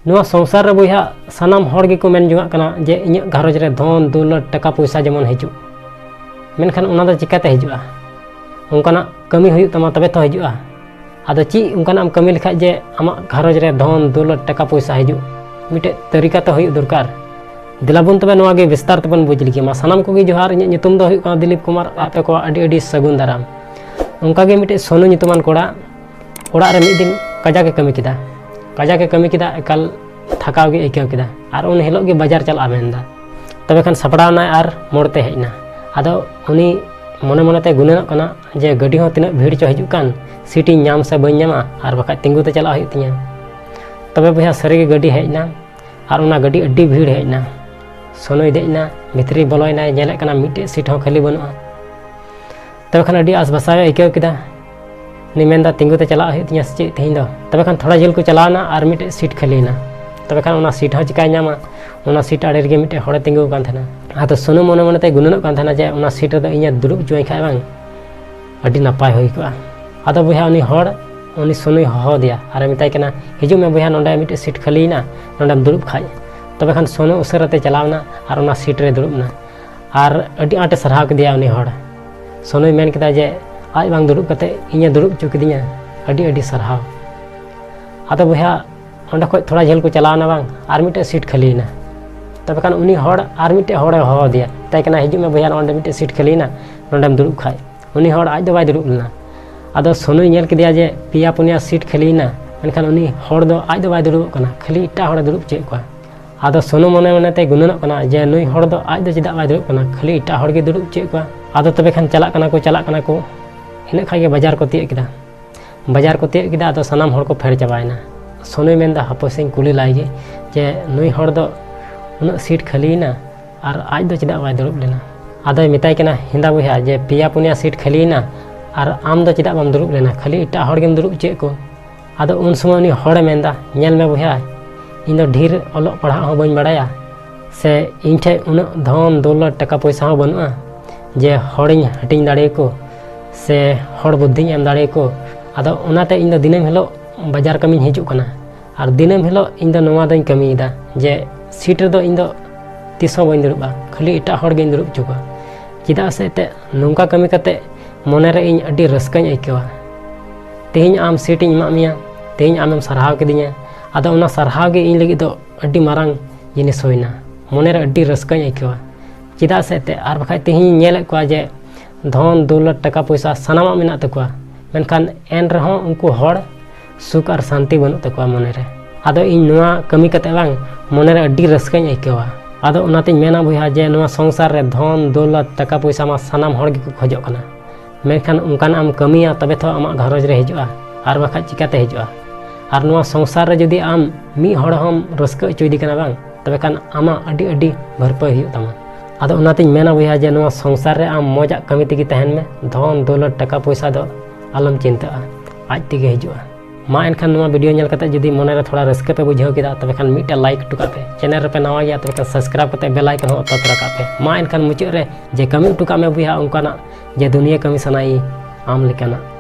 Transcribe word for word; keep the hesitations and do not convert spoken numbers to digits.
ᱱᱚᱣᱟ ᱥᱚᱝᱥᱟᱨ ᱨᱮ ᱵᱚᱭᱦᱟ, ᱥᱟᱱᱟᱢ ᱦᱚᱲ ᱜᱮᱠᱚ ᱢᱮᱱ ᱡᱚᱝᱟᱜ ᱠᱟᱱᱟ ᱡᱮ ᱤᱧᱟᱹᱜ ᱜᱷᱟᱨᱚᱸᱡᱽ ᱨᱮ ᱫᱷᱚᱱ ᱫᱩᱞᱟᱹᱲ ᱴᱟᱠᱟ ᱯᱚᱭᱥᱟ ᱡᱮᱢᱚᱱ ᱦᱤᱡᱩᱜ, ᱢᱮᱱᱠᱷᱟᱱ ᱚᱱᱟ ᱫᱚ ᱪᱤᱠᱟᱹᱛᱮ ᱦᱤᱡᱩᱜᱼᱟ? ᱚᱱᱠᱟᱱᱟᱜ ᱠᱟᱹᱢᱤ ᱦᱩᱭᱩᱜ ᱛᱟᱢᱟ, ᱛᱚᱵᱮ ᱛᱚ ᱦᱤᱡᱩᱜᱼᱟ᱾ ᱟᱫᱚ ᱪᱮᱫ ᱚᱱᱠᱟᱱᱟᱜ ᱮᱢ ᱠᱟᱹᱢᱤ ᱞᱮᱠᱷᱟᱡ ᱡᱮ ᱟᱢᱟᱜ ᱜᱷᱟᱨᱚᱸᱡᱽ ᱨᱮ ᱫᱷᱚᱱ ᱫᱩᱞᱟᱹᱲ ᱴᱟᱠᱟ ᱯᱚᱭᱥᱟ ᱦᱤᱡᱩᱜ? ᱢᱤᱫᱴᱮᱡ ᱛᱟᱹᱨᱤᱠᱟ ᱛᱚ ᱦᱩᱭᱩᱜ ᱫᱚᱨᱠᱟᱨ᱾ ᱫᱮᱞᱟ ᱵᱚᱱ ᱛᱚᱵᱮ ᱱᱚᱣᱟ ᱜᱮ ᱵᱤᱥᱛᱟᱨ ᱛᱮᱵᱚᱱ ᱵᱩᱡᱽ ᱞᱮᱜᱮ᱾ ᱢᱟ ᱥᱟᱱᱟᱢ ᱠᱚᱜᱮ ᱡᱚᱦᱟᱨ, ᱤᱧᱟᱹᱜ ᱧᱩᱛᱩᱢ ᱫᱚ ᱦᱩᱭᱩᱜ ᱠᱟᱱᱟ ᱫᱤᱞᱤᱯ ᱠᱩᱢᱟᱨ᱾ ᱟᱯᱮ ᱠᱚᱣᱟᱜ ᱟᱹᱰᱤ ᱟᱹᱰᱤ ᱥᱟᱹᱜᱩᱱ ᱫᱟᱨᱟᱢ᱾ ᱚᱱᱠᱟᱜᱮ ᱢᱤᱫᱴᱮᱡ ᱥᱳᱱᱩ ᱧᱩᱛᱩᱢᱟᱱ ᱠᱚᱲᱟ ᱚᱲᱟᱜ ᱨᱮ ᱢᱤᱫ ᱫᱤᱱ ᱠᱟᱡᱟᱠ ᱮ ᱠᱟᱹᱢᱤ ᱠᱮᱫᱟ᱾ ᱠᱟᱡᱟᱠ ᱮ ᱠᱟᱹᱢᱤ ᱠᱮᱫᱟ, ᱮᱠᱟᱞ ᱛᱷᱟᱠᱟᱣ ᱜᱮ ᱟᱹᱭᱠᱟᱹᱣ ᱠᱮᱫᱟ᱾ ᱟᱨ ᱩᱱ ᱦᱤᱞᱳᱜ ᱜᱮ ᱵᱟᱡᱟᱨ ᱪᱟᱞᱟᱜᱼᱟ ᱢᱮᱱᱫᱟ᱾ ᱛᱚᱵᱮ ᱠᱷᱟᱱ ᱥᱟᱯᱲᱟᱣ ᱮᱱᱟᱭ ᱟᱨ ᱢᱚᱲ ᱛᱮ ᱦᱮᱡ ᱮᱱᱟ᱾ ᱟᱫᱚ ᱩᱱᱤ ᱢᱚᱱᱮ ᱢᱚᱱᱮᱛᱮ ᱜᱩᱱᱟᱹᱱᱚᱜ ᱠᱟᱱᱟ ᱡᱮ ᱜᱟᱹᱰᱤ ᱦᱚᱸ ᱛᱤᱱᱟᱹᱜ ᱵᱷᱤᱲ ᱪᱚ ᱦᱤᱡᱩᱜ ᱠᱟᱱ, ᱥᱤᱴ ᱤᱧ ᱧᱟᱢ ᱥᱮ ᱵᱟᱹᱧ ᱧᱟᱢᱟ, ᱟᱨ ᱵᱟᱠᱷᱟᱡ ᱛᱤᱸᱜᱩ ᱛᱮ ᱪᱟᱞᱟᱜ ᱦᱩᱭᱩᱜ ᱛᱤᱧᱟᱹ᱾ ᱛᱚᱵᱮ ᱵᱚᱭᱦᱟ, ᱥᱟᱹᱨᱤᱜᱮ ᱜᱟᱹᱰᱤ ᱦᱮᱡ ᱮᱱᱟ᱾ ᱟᱨ ᱚᱱᱟ ᱜᱟᱹᱰᱤ ᱟᱹᱰᱤ ᱵᱷᱤᱲ ᱦᱮᱡ ᱮᱱᱟ᱾ ᱥᱳᱱᱩᱭ ᱫᱮᱡ ᱮᱱᱟ, ᱵᱷᱤᱛᱨᱤ ᱵᱚᱞᱚᱭᱮᱱᱟᱭ, ᱧᱮᱞᱮᱫ ᱠᱟᱱᱟ ᱢᱤᱫᱴᱮᱡ ᱥᱤᱴ ᱦᱚᱸ ᱠᱷᱟᱹᱞᱤ ᱵᱟᱹᱱᱩᱜᱼᱟ᱾ ᱛᱚᱵᱮ ᱠᱷᱟᱱ ᱟᱹᱰᱤ ᱟᱥ ᱵᱷᱟᱥᱟᱣ ᱮ ᱟᱹᱭᱠᱟᱹᱣ ᱠᱮᱫᱟ᱾ ᱩᱱᱤ ᱢᱮᱱᱫᱟ, "ᱛᱤᱸᱜᱩ ᱛᱮ ᱪᱟᱞᱟᱜ ᱦᱩᱭᱩᱜ ᱛᱤᱧᱟᱹ ᱥᱮ ᱪᱮᱫ ᱛᱮᱦᱮᱧ ᱫᱚ?" ᱛᱚᱵᱮ ᱠᱷᱟᱱ ᱛᱷᱚᱲᱟ ᱡᱷᱟᱹᱞ ᱠᱚ ᱪᱟᱞᱟᱣᱱᱟ ᱟᱨ ᱢᱤᱫᱴᱮᱡ ᱥᱤᱴ ᱠᱷᱟᱹᱞᱤᱭᱮᱱᱟ᱾ ᱛᱚᱵᱮ ᱠᱷᱟᱱ ᱚᱱᱟ ᱥᱤᱴ ᱦᱚᱸ ᱪᱤᱠᱟᱭ ᱧᱟᱢᱟ? ᱚᱱᱟ ᱥᱤᱴ ᱟᱲᱮ ᱨᱮᱜᱮ ᱢᱤᱫᱴᱮᱡ ᱦᱚᱲᱮ ᱛᱤᱸᱜᱩ ᱟᱠᱟᱱ ᱛᱟᱦᱮᱱᱟ᱾ ᱟᱫᱚ ᱥᱳᱱᱩ ᱢᱚᱱᱮ ᱢᱚᱱᱮᱛᱮ ᱜᱩᱱᱟᱹᱱᱚᱜ ᱠᱟᱱ ᱛᱟᱦᱮᱱᱟ ᱡᱮ ᱚᱱᱟ ᱥᱤᱴ ᱨᱮᱫᱚ ᱤᱧᱮ ᱫᱩᱲᱩᱵ ᱦᱚᱪᱚᱣᱟᱹᱧ ᱠᱷᱟᱡ ᱵᱟᱝ ᱟᱹᱰᱤ ᱱᱟᱯᱟᱭ ᱦᱩᱭ ᱠᱚᱜᱼᱟ᱾ ᱟᱫᱚ ᱵᱚᱭᱦᱟ, ᱩᱱᱤ ᱦᱚᱲ ᱩᱱᱤ ᱥᱳᱱᱩᱭ ᱦᱚᱦᱚ ᱟᱫᱮᱭᱟ ᱟᱨᱮ ᱢᱮᱛᱟᱭ ᱠᱟᱱᱟ, "ᱦᱤᱡᱩᱜ ᱢᱮ ᱵᱚᱭᱦᱟ, ᱱᱚᱰᱮ ᱢᱤᱫᱴᱮᱡ ᱥᱤᱴ ᱠᱷᱟᱹᱞᱤᱭᱮᱱᱟ, ᱱᱚᱰᱮᱢ ᱫᱩᱲᱩᱵ ᱠᱷᱟᱡ᱾" ᱛᱚᱵᱮ ᱠᱷᱟᱱ ᱥᱳᱱᱩ ᱩᱥᱟᱹᱨᱟ ᱛᱮ ᱪᱟᱞᱟᱣ ᱮᱱᱟ ᱟᱨ ᱚᱱᱟ ᱥᱤᱴ ᱨᱮ ᱫᱩᱲᱩᱵ ᱮᱱᱟ᱾ ᱟᱨ ᱟᱹᱰᱤ ᱟᱸᱴᱮ ᱥᱟᱨᱦᱟᱣ ᱠᱮᱫᱮᱭᱟ ᱩᱱᱤ ᱦᱚᱲ᱾ ᱥᱳᱱᱩᱭ ᱢᱮᱱ ᱠᱮᱫᱟ ᱡᱮ, "ᱟᱡ ᱵᱟᱝ ᱫᱩᱲᱩᱵ ᱠᱟᱛᱮ ᱤᱧᱮ ᱫᱩᱲᱩᱵ ᱦᱚᱪᱚ ᱠᱤᱫᱤᱧᱟ, ᱟᱹᱰᱤ ᱟᱹᱰᱤ ᱥᱟᱨᱦᱟᱣ᱾" ᱟᱫᱚ ᱵᱚᱭᱦᱟ, ᱚᱸᱰᱮ ᱠᱷᱚᱡ ᱛᱷᱚᱲᱟ ᱡᱷᱟᱹᱞ ᱠᱚ ᱪᱟᱞᱟᱣ ᱮᱱᱟ ᱵᱟᱝ, ᱟᱨ ᱢᱤᱫᱴᱮᱡ ᱥᱤᱴ ᱠᱷᱟᱹᱞᱤᱭᱮᱱᱟ᱾ ᱛᱚᱵᱮ ᱠᱷᱟᱱ ᱩᱱᱤ ᱦᱚᱲ ᱟᱨ ᱢᱤᱫᱴᱮᱡ ᱦᱚᱲᱮ ᱦᱚᱦᱚ ᱟᱫᱮᱭᱟ, ᱢᱮᱛᱟᱭ ᱠᱟᱱᱟ, "ᱦᱤᱡᱩᱜ ᱢᱮ ᱵᱚᱭᱦᱟ, ᱱᱚᱰᱮ ᱢᱤᱫᱴᱮᱡ ᱥᱤᱴ ᱠᱷᱟᱹᱞᱤᱭᱮᱱᱟ, ᱱᱚᱰᱮᱢ ᱫᱩᱲᱩᱵ ᱠᱷᱟᱡ᱾" ᱩᱱᱤ ᱦᱚᱲ ᱟᱡ ᱫᱚ ᱵᱟᱭ ᱫᱩᱲᱩᱵ ᱞᱮᱱᱟ᱾ ᱟᱫᱚ ᱥᱳᱱᱩᱭ ᱧᱮᱞ ᱠᱮᱫᱮᱭᱟ ᱡᱮ ᱯᱮᱭᱟ ᱯᱩᱱᱭᱟ ᱥᱤᱴ ᱠᱷᱟᱹᱞᱤᱭᱮᱱᱟ, ᱢᱮᱱᱠᱷᱟᱱ ᱩᱱᱤ ᱦᱚᱲ ᱫᱚ ᱟᱡ ᱫᱚ ᱵᱟᱭ ᱫᱩᱲᱩᱵᱚᱜ ᱠᱟᱱᱟ, ᱠᱷᱟᱹᱞᱤ ᱮᱴᱟᱜ ᱦᱚᱲᱮ ᱫᱩᱲᱩᱵ ᱦᱚᱪᱚᱭᱮᱫ ᱠᱚᱣᱟ᱾ ᱟᱫᱚ ᱥᱳᱱᱩ ᱢᱚᱱᱮ ᱢᱚᱱᱮ ᱛᱮᱭ ᱜᱩᱱᱟᱹᱱᱚᱜ ᱠᱟᱱᱟ ᱡᱮ ᱱᱩᱭ ᱦᱚᱲ ᱫᱚ ᱟᱡ ᱫᱚ ᱪᱮᱫᱟᱜ ᱵᱟᱭ ᱫᱩᱲᱩᱵ ᱠᱟᱱᱟ, ᱠᱷᱟᱹᱞᱤ ᱮᱴᱟᱜ ᱦᱚᱲ ᱜᱮ ᱫᱩᱲᱩᱵ ᱦᱚᱪᱚᱭᱮᱫ ᱠᱚᱣᱟ᱾ ᱟᱫᱚ ᱛᱚᱵᱮ ᱠᱷᱟᱱ ᱪᱟᱞᱟᱜ ᱠᱟᱱᱟ ᱠᱚ, ᱪᱟᱞᱟᱜ ᱠᱟᱱᱟ ᱠᱚ, ᱤᱱᱟᱹᱜ ᱠᱷᱟᱡ ᱜᱮ ᱵᱟᱡᱟᱨ ᱠᱚ ᱛᱤᱭᱳᱜ ᱠᱮᱫᱟ᱾ ᱵᱟᱡᱟᱨ ᱠᱚ ᱛᱤᱭᱳᱜ ᱠᱮᱫᱟ, ᱟᱫᱚ ᱥᱟᱱᱟᱢ ᱦᱚᱲ ᱠᱚ ᱯᱷᱮᱰ ᱪᱟᱵᱟᱭᱮᱱᱟ᱾ ᱥᱳᱱᱩᱭ ᱢᱮᱱᱫᱟ, "ᱦᱟᱯᱳᱭ ᱥᱮᱧ ᱠᱩᱞᱤ ᱞᱟᱭ ᱜᱮ ᱡᱮ ᱱᱩᱭ ᱦᱚᱲ ᱫᱚ ᱩᱱᱟᱹᱜ ᱥᱤᱴ ᱠᱷᱟᱹᱞᱤᱭᱮᱱᱟ ᱟᱨ ᱟᱡ ᱫᱚ ᱪᱮᱫᱟᱜ ᱵᱟᱭ ᱫᱩᱲᱩᱵ ᱞᱮᱱᱟ?" ᱟᱫᱚᱭ ᱢᱮᱛᱟᱭ ᱠᱟᱱᱟ, "ᱦᱮᱸᱫᱟ ᱵᱚᱭᱦᱟ, ᱡᱮ ᱯᱮᱭᱟ ᱯᱩᱱᱭᱟ ᱥᱤᱴ ᱠᱷᱟᱹᱞᱤᱭᱮᱱᱟ ᱟᱨ ᱟᱢ ᱫᱚ ᱪᱮᱫᱟᱜ ᱵᱟᱢ ᱫᱩᱲᱩᱵ ᱞᱮᱱᱟ? ᱠᱷᱟᱹᱞᱤ ᱮᱴᱟᱜ ᱦᱚᱲ ᱜᱮᱢ ᱫᱩᱲᱩᱵ ᱦᱚᱪᱚᱭᱮᱫ ᱠᱚ?" ᱟᱫᱚ ᱩᱱ ᱥᱚᱢᱚᱭ ᱩᱱᱤ ᱦᱚᱲᱮ ᱢᱮᱱᱫᱟ, "ᱧᱮᱞ ᱢᱮ ᱵᱚᱭᱦᱟ, ᱤᱧ ᱫᱚ ᱰᱷᱮᱨ ᱚᱞᱚᱜ ᱯᱟᱲᱦᱟᱜ ᱦᱚᱸ ᱵᱟᱹᱧ ᱵᱟᱲᱟᱭᱟ, ᱥᱮ ᱤᱧ ᱴᱷᱮᱡ ᱩᱱᱟᱹᱜ ᱫᱷᱚᱱ ᱫᱚᱞᱚᱛ ᱴᱟᱠᱟ ᱯᱚᱭᱥᱟ ᱦᱚᱸ ᱵᱟᱹᱱᱩᱜᱼᱟ ᱡᱮ ᱦᱚᱲᱤᱧ ᱦᱟᱹᱴᱤᱧ ᱫᱟᱲᱮᱭᱟᱠᱚ ᱥᱮ ᱦᱚᱲ ᱵᱩᱫᱽᱫᱷᱤᱧ ᱮᱢ ᱫᱟᱲᱮᱭᱟᱠᱚ᱾ ᱟᱫᱚ ᱚᱱᱟᱛᱮ ᱤᱧ ᱫᱚ ᱫᱤᱱᱟᱹᱢ ᱦᱤᱞᱳᱜ ᱵᱟᱡᱟᱨ ᱠᱟᱹᱢᱤᱧ ᱦᱤᱡᱩᱜ ᱠᱟᱱᱟ᱾ ᱟᱨ ᱫᱤᱱᱟᱹᱢ ᱦᱤᱞᱳᱜ ᱤᱧ ᱫᱚ ᱱᱚᱣᱟ ᱫᱚᱧ ᱠᱟᱹᱢᱤᱭᱮᱫᱟ ᱡᱮ ᱥᱤᱴ ᱨᱮᱫᱚ ᱤᱧ ᱫᱚ ᱛᱤᱥ ᱦᱚᱸ ᱵᱟᱹᱧ ᱫᱩᱲᱩᱵᱼᱟ, ᱠᱷᱟᱹᱞᱤ ᱮᱴᱟᱜ ᱦᱚᱲ ᱜᱤᱧ ᱫᱩᱲᱩᱵ ᱦᱚᱪᱚ ᱠᱚᱣᱟ᱾ ᱪᱮᱫᱟᱜ ᱥᱮ ᱮᱱᱛᱮᱫ ᱱᱚᱝᱠᱟ ᱠᱟᱹᱢᱤ ᱠᱟᱛᱮ ᱢᱚᱱᱮ ᱨᱮ ᱤᱧ ᱟᱹᱰᱤ ᱨᱟᱹᱥᱠᱟᱹᱧ ᱟᱹᱭᱠᱟᱹᱣᱟ᱾ ᱛᱮᱦᱮᱧ ᱟᱢ ᱥᱤᱴ ᱤᱧ ᱮᱢᱟᱫ ᱢᱮᱭᱟ, ᱛᱮᱦᱮᱧ ᱟᱢᱮᱢ ᱥᱟᱨᱦᱟᱣ ᱠᱤᱫᱤᱧᱟ, ᱟᱫᱚ ᱚᱱᱟ ᱥᱟᱨᱦᱟᱣ ᱜᱮ ᱤᱧ ᱞᱟᱹᱜᱤᱫ ᱫᱚ ᱟᱹᱰᱤ ᱢᱟᱨᱟᱝ ᱡᱤᱱᱤᱥ ᱦᱩᱭᱱᱟ᱾ ᱢᱚᱱᱮ ᱨᱮ ᱟᱹᱰᱤ ᱨᱟᱹᱥᱠᱟᱹᱧ ᱟᱹᱭᱠᱟᱹᱣᱟ᱾ ᱪᱮᱫᱟᱜ ᱥᱮ ᱮᱱᱛᱮᱫ ᱟᱨ ᱵᱟᱠᱷᱟᱡ ᱛᱮᱦᱮᱧ ᱧᱮᱞᱮᱫ ᱠᱚᱣᱟ ᱡᱮ ᱫᱷᱚᱱ ᱫᱚᱣᱞᱚᱛ ᱴᱟᱠᱟ ᱯᱚᱭᱥᱟ ᱥᱟᱱᱟᱢᱟᱜ ᱢᱮᱱᱟᱜ ᱛᱟᱠᱚᱣᱟ, ᱢᱮᱱᱠᱷᱟᱱ ᱮᱱ ᱨᱮᱦᱚᱸ ᱩᱱᱠᱩ ᱦᱚᱲ ᱥᱩᱠ ᱟᱨ ᱥᱟᱱᱛᱤ ᱵᱟᱹᱱᱩᱜ ᱛᱟᱠᱚᱣᱟ ᱢᱚᱱᱮ ᱨᱮ᱾ ᱟᱫᱚ ᱤᱧ ᱱᱚᱣᱟ ᱠᱟᱹᱢᱤ ᱠᱟᱛᱮ ᱵᱟᱝ ᱢᱚᱱᱮ ᱨᱮ ᱟᱹᱰᱤ ᱨᱟᱹᱥᱠᱟᱹᱧ ᱟᱹᱭᱠᱟᱹᱣᱟ᱾ ᱟᱫᱚ ᱚᱱᱟᱛᱤᱧ ᱢᱮᱱᱟ ᱵᱚᱭᱦᱟ ᱡᱮ ᱱᱚᱣᱟ ᱥᱚᱝᱥᱟᱨ ᱨᱮ ᱫᱷᱚᱱ ᱫᱚᱣᱞᱚᱛ ᱴᱟᱠᱟ ᱯᱚᱭᱥᱟ ᱢᱟ ᱥᱟᱱᱟᱢ ᱦᱚᱲ ᱜᱮᱠᱚ ᱠᱷᱚᱡᱚᱜ ᱠᱟᱱᱟ, ᱢᱮᱱᱠᱷᱟᱱ ᱚᱱᱠᱟᱱᱟᱜ ᱮᱢ ᱠᱟᱹᱢᱤᱭᱟ ᱛᱚᱵᱮ ᱛᱚ ᱟᱢᱟᱜ ᱜᱷᱟᱨᱚᱸᱡᱽ ᱨᱮ ᱦᱤᱡᱩᱜᱼᱟ, ᱟᱨ ᱵᱟᱠᱷᱟᱡ ᱪᱤᱠᱟᱛᱮ ᱦᱤᱡᱩᱜᱼᱟ? ᱟᱨ ᱱᱚᱣᱟ ᱥᱚᱝᱥᱟᱨ ᱨᱮ ᱡᱩᱫᱤ ᱟᱢ ᱢᱤᱫ ᱦᱚᱲ ᱦᱚᱸᱢ ᱨᱟᱹᱥᱠᱟᱹ ᱦᱚᱪᱚᱭᱮᱫᱮ ᱠᱟᱱᱟ ᱵᱟᱝ, ᱛᱚᱵᱮ ᱠᱷᱟᱱ ᱟᱢᱟᱜ ᱟᱹᱰᱤ ᱟᱹᱰᱤ ᱵᱷᱟᱹᱨᱯᱟᱹᱭ ᱦᱩᱭᱩᱜ ᱛᱟᱢᱟ᱾ ᱟᱫᱚ ᱚᱱᱟᱛᱤᱧ ᱢᱮᱱᱟ ᱵᱚᱭᱦᱟ ᱡᱮ ᱱᱚᱣᱟ ᱥᱚᱝᱥᱟᱨ ᱨᱮ ᱟᱢ ᱢᱚᱡᱟᱜ ᱠᱟᱹᱢᱤ ᱛᱮᱜᱮ ᱛᱟᱦᱮᱱ ᱢᱮ, ᱫᱷᱚᱱ ᱫᱚᱣᱞᱚᱛ ᱴᱟᱠᱟ ᱯᱚᱭᱥᱟ ᱫᱚ ᱟᱞᱚᱢ ᱪᱤᱱᱛᱟᱹᱜᱼᱟ, ᱟᱡ ᱛᱮᱜᱮ ᱦᱤᱡᱩᱜᱼᱟ᱾ ᱢᱟ ᱮᱱᱠᱷᱟᱱ ᱱᱚᱣᱟ ᱵᱷᱤᱰᱤᱭᱳ ᱧᱮᱞ ᱠᱟᱛᱮ ᱡᱩᱫᱤ ᱢᱚᱱᱮ ᱨᱮ ᱛᱷᱚᱲᱟ ᱨᱟᱹᱥᱠᱟᱹ ᱯᱮ ᱵᱩᱡᱷᱟᱹᱣ ᱠᱮᱫᱟ, ᱛᱚᱵᱮ ᱠᱷᱟᱱ ᱢᱤᱫᱴᱮᱱ ᱞᱟᱭᱤᱠ ᱦᱚᱴᱚ ᱠᱟᱜ ᱯᱮ᱾ ᱪᱮᱱᱮᱞ ᱨᱮᱯᱮ ᱱᱟᱣᱟ ᱜᱮᱭᱟ, ᱛᱚᱵᱮ ᱠᱷᱟᱱ ᱥᱟᱵᱥᱠᱨᱟᱭᱤᱵ ᱠᱟᱛᱮ ᱵᱮᱞ ᱟᱭᱠᱚᱱ ᱦᱚᱸ ᱚᱛᱚ ᱛᱚᱨᱟ ᱠᱟᱜ ᱯᱮ᱾ ᱢᱟ ᱮᱱᱠᱷᱟᱱ ᱢᱩᱪᱟᱹᱫ ᱨᱮ ᱡᱮ ᱠᱟᱹᱢᱤ ᱦᱚᱴᱚ ᱠᱟᱜ ᱢᱮ ᱵᱚᱭᱦᱟ ᱚᱱᱠᱟᱱᱟᱜ ᱡᱮ ᱫᱩᱱᱤᱭᱟᱹ ᱠᱟᱹᱢᱤ ᱥᱟᱱᱟᱭᱮ ᱟᱢ ᱞᱮᱠᱟᱱᱟᱜ᱾